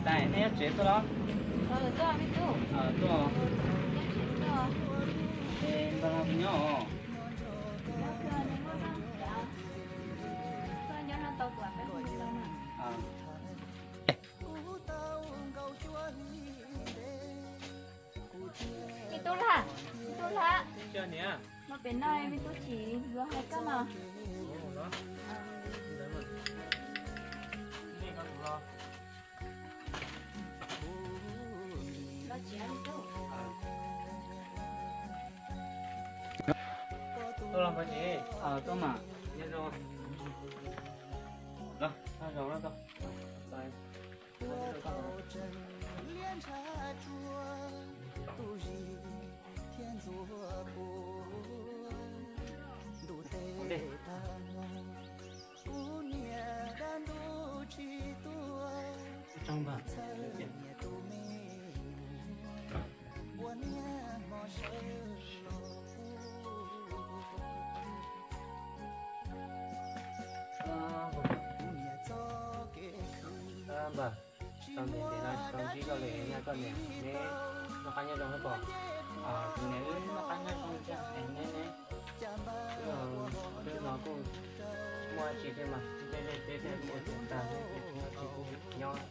Nej nyob tsev tuaj los? Tuaj. Ntau no kuv nyob os. Me tub Laj, me tub Laj, mus pem no, me tub tsis yuav hais koj no. Tuaj los koj tsis? Tuaj mas. Nyob zoo. Los, nyob zoo na koj. Npawg, tau ntev ntev no tsis tau ntsib koj li, nyaj koj niam neb noj qab nyob zoo thiab pob? Kuv niam wb noj qab nyob zoo thiab es neb ne? Wb no kuj muaj dab tsi thiab mas, tej zej tej zog kuj ua tiav tag thiab ces tsis muaj dab tsi, kuj nyob zoo.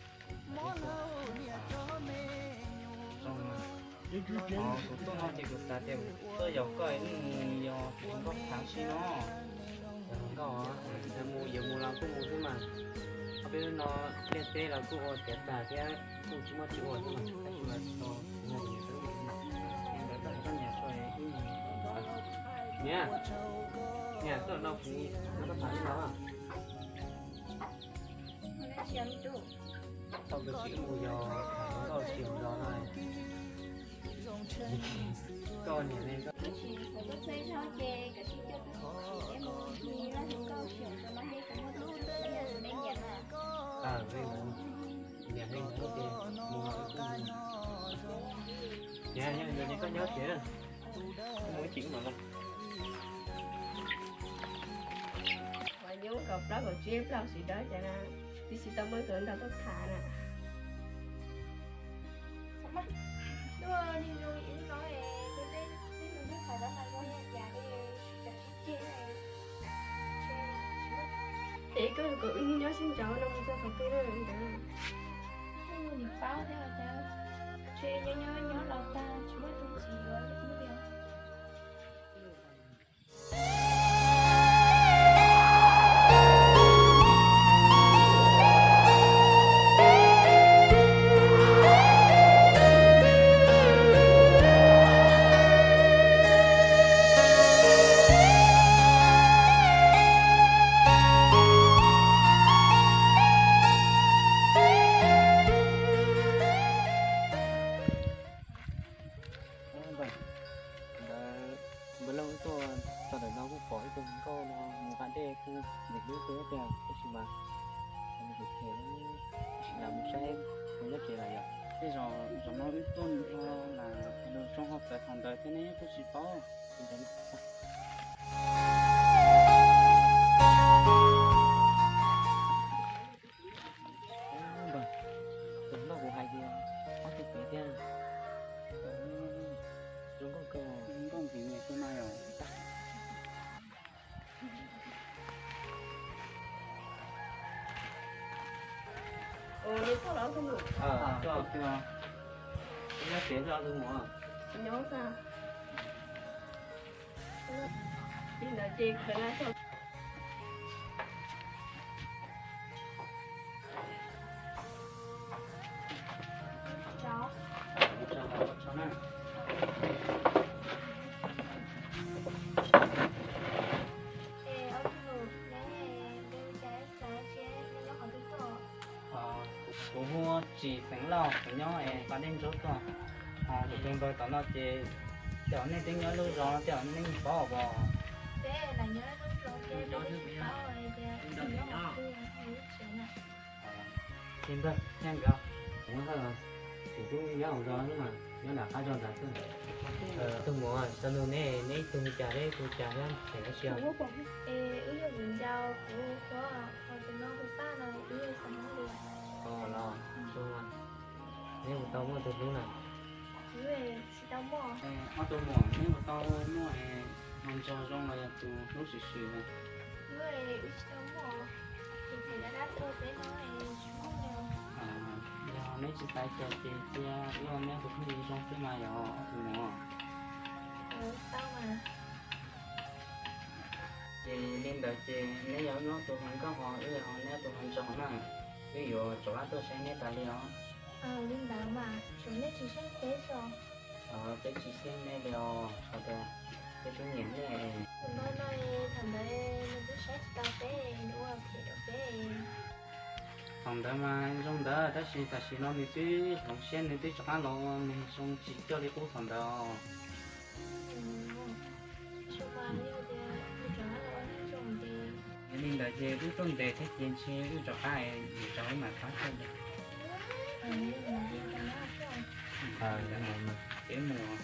Kuv tuaj no ces kuv xav tias kuv tuaj yaum koj wb mus yos nkauj thav si no. Yos nkauj, mus yuav mus los kuj mus xwb mas. Ob peb hnub no liaj teb los kuj ua tiav tag thiab kuj tsis muaj tsis ua xwb mas, tab sis mas tsis tau, kuv niam txawm mus mas, ntawd koj hais koj niam tso wb mus. Niam, niam, tuaj no kuv muab koj tham li no. Tau tus txiv mus yos nkauj sim zos no. Koj niam ne, koj niam ne, ces mus, niam ne, koj nyob tsev, mus ib chim mas los. Nyob kaum plaub kaum tsib plaub xyoo dawb ces na, twb tsis tau muaj tus ntawd tuaj tham na. Es koj kom wb nyob sib nraud no mus txog qhov twg lawm ntawd? Nws paub thiab os, nyob nyob nyob los tag tsis muaj tus txiv yuav wb li. Ntawd, npawg Looj wb tuaj txog ntawm no kuj pom ib tug nkauj no mus nqa dej kuj ntxim hlub kawg tiag, tab sis mas nws phem, tab sis lam mus saib tus nyob tsev lawm yom. Tej zaum zaum no wb tuaj nrho mas nws zoo ho txawv thaum ntawd thiab ne, kuj tsis paub. Npawg, tus nkauj kuv hais tias ob tug pem tiag, zoo nkauj kawg, nkauj nkim nyiam xwb na yom. Nyob tsev txog tus mus. Nyob tag. Li ntawd ces khaws na txog. Kuv hu ua Tsis xeem Lauj, kuv nyob es pas dej ntsuab tuaj. Kuv tus npawg tom no ces tej zaum nej twb nyob lub zos, tej zaum nej yeej paub os. Ces npawg, thiab nkawd, kuv, kuv twb nyob hauv zos xwb mas, nyob nram qab zos nrad xwb. Tus muam, cov nus ne, neb ib tug hu cas thiab, tus cas thiab, xeem dab tsi os? Es wb yog viv ncaus, kuv hu Huab, ho tus no hu Paj no, wb yog xeem Hmoob Lis. Los, zoo. Tau muaj tus hlub na? Tsis tau muaj. Ob tug muam, neb puas tau muaj hluas nraug zoo los yog tus hlub swm swm? Wb tsis tau muaj, ces thaiv dab dab tuaj peb no tsis muaj li. Yog neb tsis xav xyaum ces cia wb ua neb tus phooj ywg zoo xwb mas yog ob tug muam. Tau mas. Ces li ntawd ces neb yog wb ob tug hluas nkauj hos wb yog neb ob tug hluas nraug na, wb yuav rov qab tuaj saib neb tas li os. Li ntawd mas tsuav neb tsis xyeej peb xwb. Peb tsis xyeej neb li os, qhov tias peb twb nyiam neb. Tus no no thaum ntawd nws twb saib tsis tau peb, nws ua phem rau peb. Thaum ntawd mas zoo ntawd tab sis tam sim no nws twb hloov siab, nws twb rov qab los ua neeg zoo tsis coj li qub thaum ntawd os. Yog li ntawd ces wb tuaj ntes thiab ces ntshe wb rov qab, wb rov wb mam pab koj ntag. Peb mus.